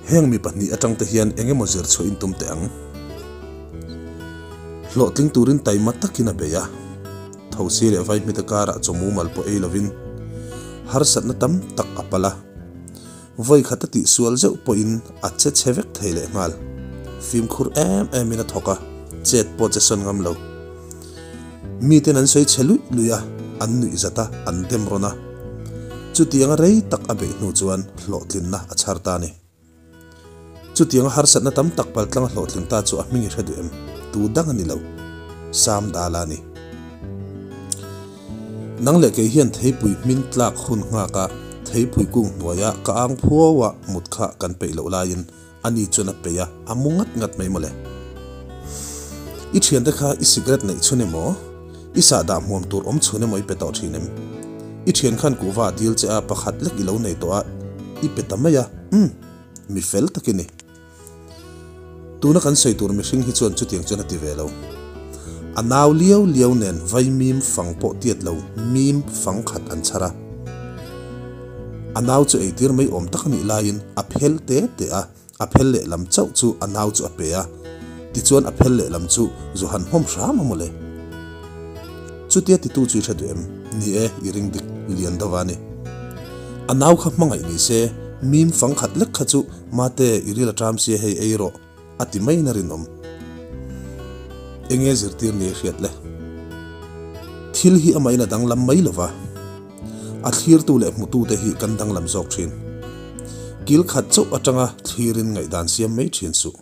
Heng mi pahnih atangte hian eng emaw zir chhuah in tum teh ang. Hlawhtling turin taima takin a bei a. Thosi leh vaihmite karah chaw mumal pawh ei lovin harsatna tam tak a pal a. Vawi khat a tihsual zeuh pawhin a che chhe vek thei leh nghal. Fimkhur em emin a thawk a, chet pawh che sawn ngam lo. Miten an sawi chhe luih luih a, an nuih zat a, an dem rawn a. Chutianga rei tak a beih hnu chuan hlawhtlinna a chhar ta a ni. Chutianga harsatna tam tak paltlang a hlawhtling ta chu a hming i hre duh em? Tu dang a ni lo. Sam Dala a ni. Nang leh kei hian theipui hmin tlak hun nghak a, theipui kung hnuaia ka ang phuau a mut kha kan peih loh laiin ani chuan a peih a, a mu ngat ngat mai mawle. I thiante kha i cigarette neih chhun emaw, i sahdah hmuam tur awm chhun emaw i pe tawh thin em? I thian khan kuhva a dil che a, pakhat lek i lo nei tawh a, i pe ta mai a, umm, mi fel tak i ni. Tuna kan sawi tur mihring hi chuan chutiang chuan a ti ve lo. A nau liau liau nen vai mim fang pawh tiat lo mim fang khat an chhar a. A nau chu eitir mai awm tak a nih laiin a phel te te a, a phel lehlam chauh chu a nau chu a pe a, tichuan a phel lehlam chu zu han hmawm hram a mawle. Chutia titu chu i hre duh em? Ni e, i ring dik lian deuh a ni. A nau kha hmangaih ni se, mim fang khat lek kha chu Mate, i ril a ṭam sia hei ei rawh, a ti maiin a rinawm. Enge zirtir ni a hriat le? Thil hi amahin a danglam mai lo va, a thlirtu leh hmutute hi kan danglam zawk ṭhin. Kil khat chauh aṭanga thlirin ngaihdan siam mai ṭhin suh.